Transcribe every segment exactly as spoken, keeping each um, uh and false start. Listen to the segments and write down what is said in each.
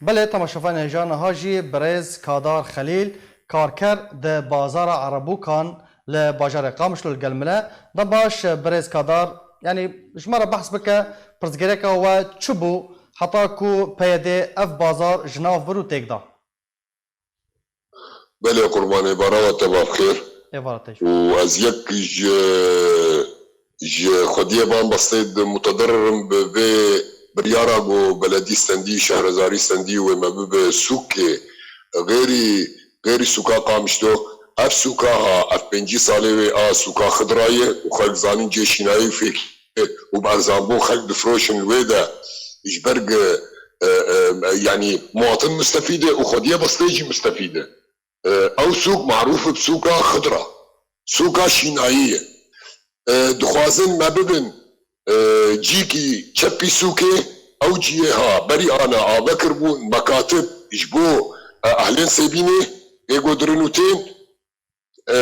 Belê, temaşevanên hêja, niha jî birêz Kadar Xelîl, karker di bazara Erebûkan li bajarê Qamişlo li gel min e. De baş, birêz Kadar, yanî ji me re behs bike, pirsgirêka we çi bû heta ku P Y D ev bazar ji nav bir û têk da? Belê qurbanê, bara we teva bi xêr. Êvara te jî. Û ez yek ji, ji xwediyê van bestê di mutederrir im bi vê biryara ku beledî stendî, şehrezarî stendî wê me bibe sûkê. Xêrî, xêrî sûka Qamişlo. Ev sûka ha, ev pêncî salê wê a sûka Xidra ye û xelk zanin cê şînayî û fêkî û bi erzanbûn xelk difroşin li wê de. Ji ber ku, e, e, yanî muwatin mustefîd e û xwediyê bestê jî mustefîd e. E, ew sûk marûf bi sûka Xidra, sûka şînayî ye. E, dixwazin me bibin, e, cîkî çepî sûkê, ew ciyê ha berî ana ave kiribûn, mekatib ji bo, e, ehlên Sêbînê, ê ku dirin û tên, e,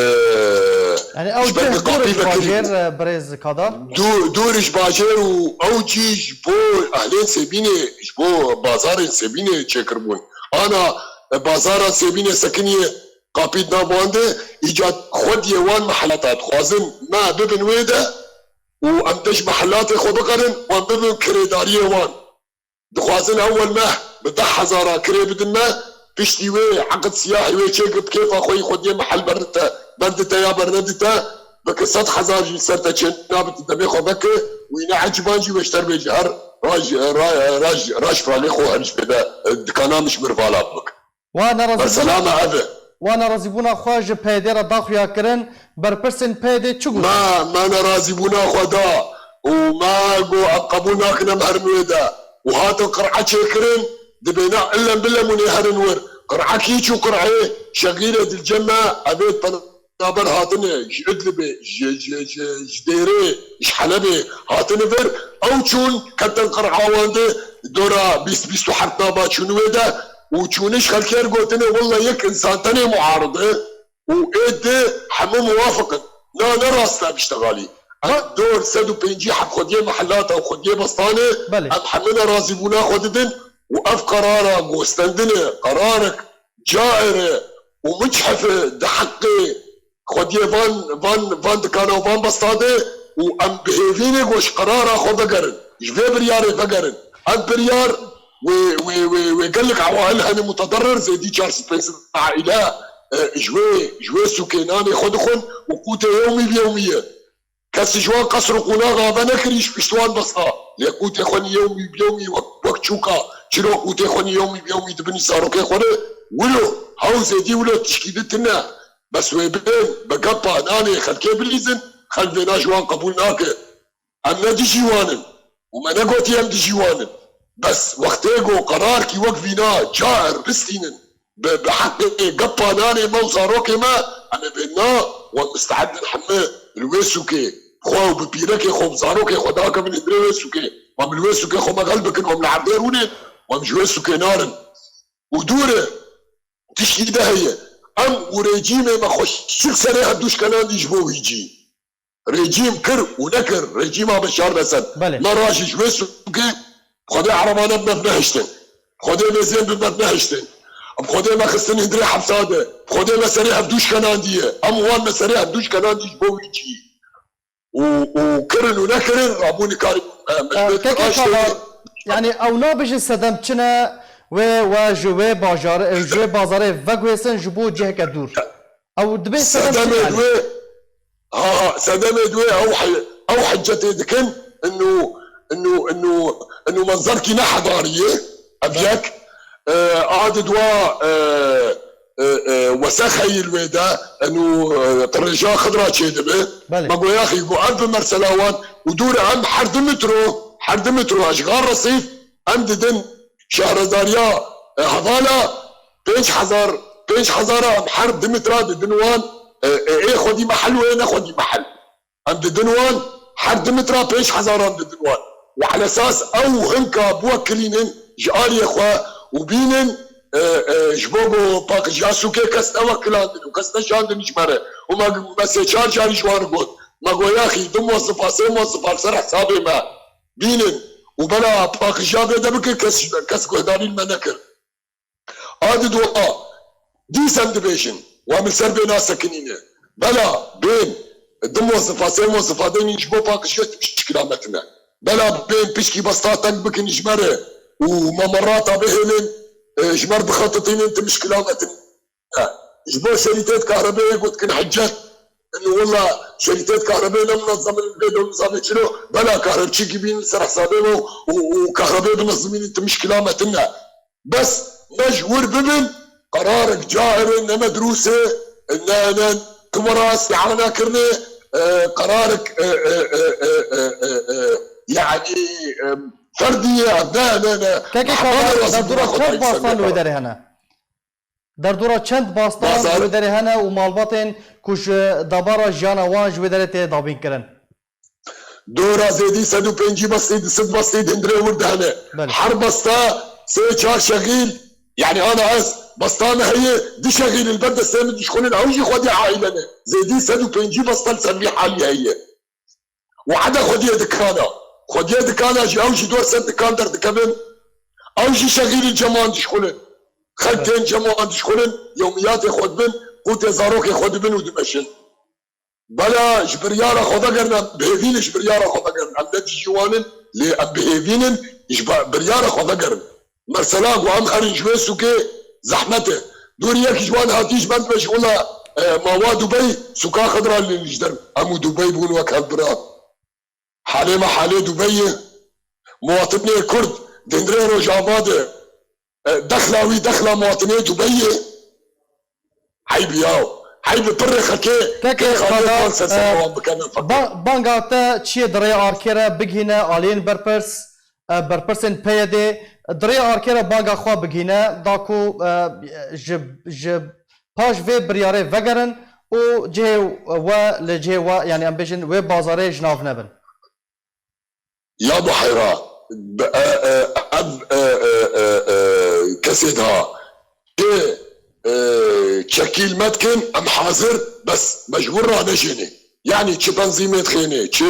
Yanî ew ji ber cih dûr ji bajêr, e, birêz Kadar? Dû-, dûr ji bajêr û ew cî ji bo ehlên Sêbînê, ji bo bazarên Sêbînê çêkiribûn. Ana, e, bazara Sêbînê sekiniye qapî di nav wan de, îca xwediyê wan mehela dixwazin me bibin wê de û em de ji mehelatê xwe biqerin, wan bibin kirêdariyê wan. Dixwazin ewil meh bi deh hezara kirê bidin me, piştî wê eqid siyahî wê çêkir, bi kêfa xwe yî xwediyê mehel berdite, berdite ya bernedite, bike sed hezar jî li ser te çê nabe, tu demê xwe veke, wî ne eciban jî weşter bê ji her raj, raj, raj, raj fragê xwe her ji pê de, e, dikana min ji mir vala bik. Wa nerazîbûna, Mesela me ev e. Wa nerazîbûna xwe ji P Y D re daxuya kirin, berpirsên P Y D çi gotin? Me, me nerazîbûna xwe da û me got, em qebûl nakin em herin wê de. Û hatin qir'a çêkirin, dibêne ilem bilem hûn ê herin wir. Qir'ekî çû qir'ê, şexîrê dilcem me, evêt penaber hatine, ji Idlibê, ji, ji, ji, ji Dêrê, ji Helebê hatine vir. Ew çûn, ketin qir'a wan de, dora bîst, bîst û heft naba çûn wê de. Û çûniş xelkê re gotine, welle yek însan tenê muarid e û ê di hemû muwafiq in. Na, ne rast e biştexalî. Em dor sed û pêncî heb xwediyê mehellata û xwediyê bestanê, Belê. em hemû nerazîbûna xwe didin û ev qerara gostendine, qerarek cair e û muchef e di heqê xwediyê van, van, van dikana û van besta de û em bi hêvî ne ku ji qerara xwe vegerin, ji vê biryarê vegerin. Ev biryar wê, wê, wê, wê gelek ewail hene mutedarrir, zêdî çar sed pênc sed aîle, e, ji wê, ji wê sûkê nanê xwe dixwin û qûtê yewmî bi yewmî ye. Kes ji wan qesr û qonax ave nekirî ji pişt wan besta. Lê qûtê xwe nî yewmî bi yewmî wek, wek çûka. Çiro qûtê xwe nî yewmî bi yewmî di binî zarokê xwe re? Wilo, hew zêdî wilo tişkî di tune. Bes wê bên, bi gepa nanê xelkê bilîzin, xelk vêna ji wan qebûl nake. Em ne dijî wan in û me negotiye em dijî wan in. Bes wextê ku qerarkî wek vîna cair bistînin, bi, bi heqê gepa nanê me û zarokê me, em ê bên na, wan mistehed in heme li wê sûkê xwe û bi pîrekê xwe û bi zarokê xwe dakevin hundirê wê sûkê. Wan bi li wê sûkê xwe me xel bikin, wan li erdê rûnên, wan ji wê sûkê narin. Û dûr e, tiştî de heye. Em û rejîmê me xwe şik serê hevdû şikelandî ji bo wî cî. Rejîm kir û nekir, rejîma Beşar Esed. Belê. Me rajî ji wê sûkê, bi Xwedê erebane bi me nehiştin. Bi Xwedê mêzên bi me nehiştin. Bi Xwedê me xistin hundirê hepsa de. Bi Xwedê me serê hevdû şikelandiye. Em wan me serê hevdû şikelandî ji bo wî cî. Û, û kirin û nekirin, rabû nikarî, e, Keke Kavar, yanî ew nabêjin sedem çi ne, wê we ji wê bajarê, ji wê bazarê veguhêsin ji bo ciheke dûr. Ew dibê sedem çi Sedemê ne? Wê, ha, ha, sedemê wê ew hi-, ew hicetê dikin, inu, inu, inu, inu menzerkî ne hedarî ye, ev yek, e, a di dua, e, e, e, wesexeyî li wê de, inu, e, qirêja Xidra çêdibe. Belê. Me goyaxî ku ev bi mersela wan û dûr em her du metro, her du metro ji Gar Resîf, em didin şehredariya, e, hevala pênc hezar, pênc hezara em her du metra didin wan, e, e, ê xwedî mehel û ê ne xwedî mehel. Em didin wan her du metra pênc hezaran didin wan. Û elesas ew hinka biwekilînin ji aliyê xwe û bînin, e, e, ji bo ku paqijiya sûkê kes newekilandin û kes neşandin ji me re. Û me, me sê çar carî ji wan re got. Me got, yaxî, du muwesifa, sê muwesifa li ser hesabê me bînin û bela paqijiya vê de bikin, kes, kes guhdarî li me nekir. A di dua, dîsan dibêjin, wa min ser bê nasekinîne. Bela, bên, di mozifa, sê mozifa deynîn ji bo paqijiyê tişkila me tine. Bela, bên, pişkî besta teng bikin ji me re û mamarata bihêlin, e, ji me re bixetitînin, ti mişkila me tine. Ji bo şerîtê di kahrebeyê gotikin hicet. Wela şerîtê di kahrebeyê ne munezem in, vê de nizamê çilo. Bela kahrebçîkî bînin ser hesabê me û, û, û kahrebeyê binezimînin, ti mişkila me tine. Bes me ji wir bibin, qerarek cahirê ne medrûsê, ne, ne, tu wera îsti'ana kirine, e, qerarek, e, e, e, e, e, e, e, yani, e, ferdî ye, ne, ne, ne. Kekê Hema Kader, lazim derdora buna çend Xwedayê bastan li wê serê derê hene? Derdora çend bastan Bazar- li wê derê hene û malbatên ku ji dabara jiyana wan ji wê derê tê dabîn kirin? Dora zêdî sed û pêncî bestî, du sed bestî di hundirê wir de hene. Belê. Her besta sê çar şexîl, yani ana ez, besta me heye, du şexîl li ber destê min dişxulin, ew jî xwedî aîle ne. Zêdî sed û pêncî besta li ser vî halî heye. Û hede xwediyê dikana. Xwediyê dikana jî ew jî dor ser dikan derdikevin. Ew jî şexîlin ceman dişxulin. Xelk tên ceman dişxulin, yewmiyatê xwe dibin, qûtê zarokê xwe dibin û dimeşin. Bela ji biryara xwe vegerin, em bi hêvî ne ji biryara xwe vegerin. Em ne dijî wan in, lê em bi hêvî nin ji ba-, biryara xwe vegerin. Mesela ku em herin ji wê sûkê zehmet e. Dûrî yek ji wan hatî ji me dibe ji wila, e, ma wa Dubey sûka Xidra lê ji der. Em û Dubey bûn wek hev bira. Halê me halê Dubey ye. Muwatinê Kurd di hundirê Rojava de, e, dexla wî dexla muwatinê Dubey ye. Heyb ya. Heyb pirrê xelkê. Kekê Qadar, wan ser ser e, wan bikevin feqîr. Ba-, banga te çi ye di rêya arkê re bigihîne aliyên berpirs, e, berpirsên P Y D'ê, di rêya arkê re banga xwe bigihîne, da ku, e, ji, ji paş vê biryarê vegerin û cihê we li cihê we, yani em bêjin wê bazarê ji nav nebin. Ya Buheyra, b-, e, e, ev, e, e, e, e, kesê da, ê, e, çekîl me dikin, em hazir, bes me ji wir ranejêne. Yani çi benzîmê dixêne, çi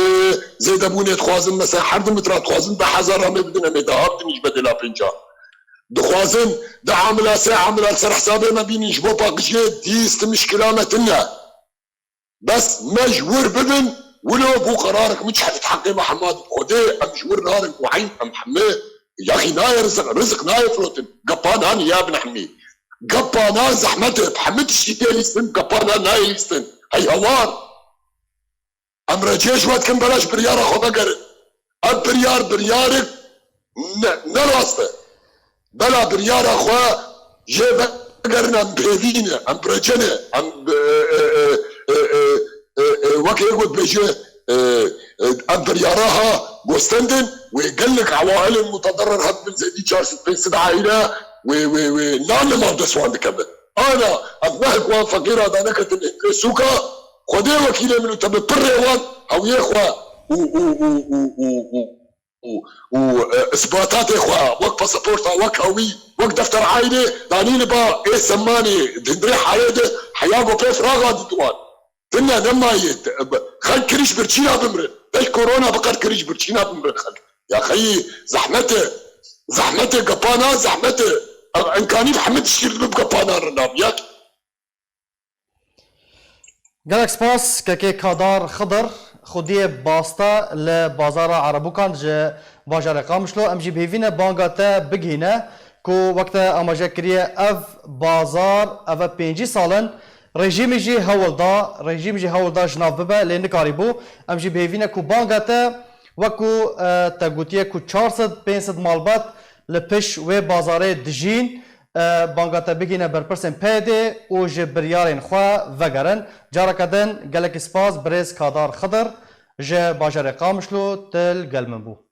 zêdebûnê dixwazin, mesela her du metra dixwazin, deh hezar ramê bidin, em ê daha bidin ji bedela pênca. Dixwazin, di amila, sê amila li ser hesabê me bînin, ji bo paqijiyê dîst mişkila me tune. Bes me ji wir bibin, wilo bû qerarek min çi heft heqê me hema di Xwedê, em ji wir narin û eyn em heme, yaxî nayê rizik, rizik nayê firotin. Gepa nan ya bin hemî. Gepa nan zehmet e, bi hemî tiştî tê lîstin, gepa nan nayê lîstin. Hey hawar! Em recê ji we dikin bela ji biryara xwe vegerin. Ev biryar, biryarek ne, ne rast e. Bela biryara xwe jê vegerin, em bi hêvî ne, em bi rece ne, em bi, e, e, wek yek got bêje, e, e, ev biryara ha gostendin, wê gelek ewailên mutederrir hebin, zêdî çar sed pênc sed aîle, wê, wê, wê, nan li mal dest wan dikevin. Ana, ev mehek wan feqîra da neketin ê sûka, Xwedê wekîlê min û te bi pirrê wan hewiyê xwe û, û, û, û, û, û, û, e, isbatatê xwe wek pasaporta, wek hewî, wek defter aîlê danî li ba ê semanê di hundirê hayê de heya go pê firaxa didwan. Dinle nemayê, xelk kirî ji birçîna bimrin. Pêş korona biqet kirî ji birçîna bimrin xelk. Ya xeyî zehmet e. Zehmet e, gepa nan zehmet e. Ev enkanî bi hemî tiştî dibe bi gepa nan re nabiya. Gelek spas, kekê Kadar Xidir, xwediyê basta li bazara Erebûkan ji bajarê Qamişlo. Em jî bi hêvî ne banga te bigihîne ku wek te amaje kiriye ev bazar, ev e pêncî sal in. Rejîmê jî hewl da, rejîm jî hewl da ji nav bibe, lê nikarîbû. Em jî bi hêvî ne ku banga te, wek ku, e, te gotiye ku çar sed pênc sed malbat li pişt wê bazarê dijîn, e, banga te bigihîne berpirsên P Y D'ê û ji biryarên xwe vegerin. Careke din gelekî spas birêz Kadar Xidir ji bajarê Qamişlo, tu li gel min bû.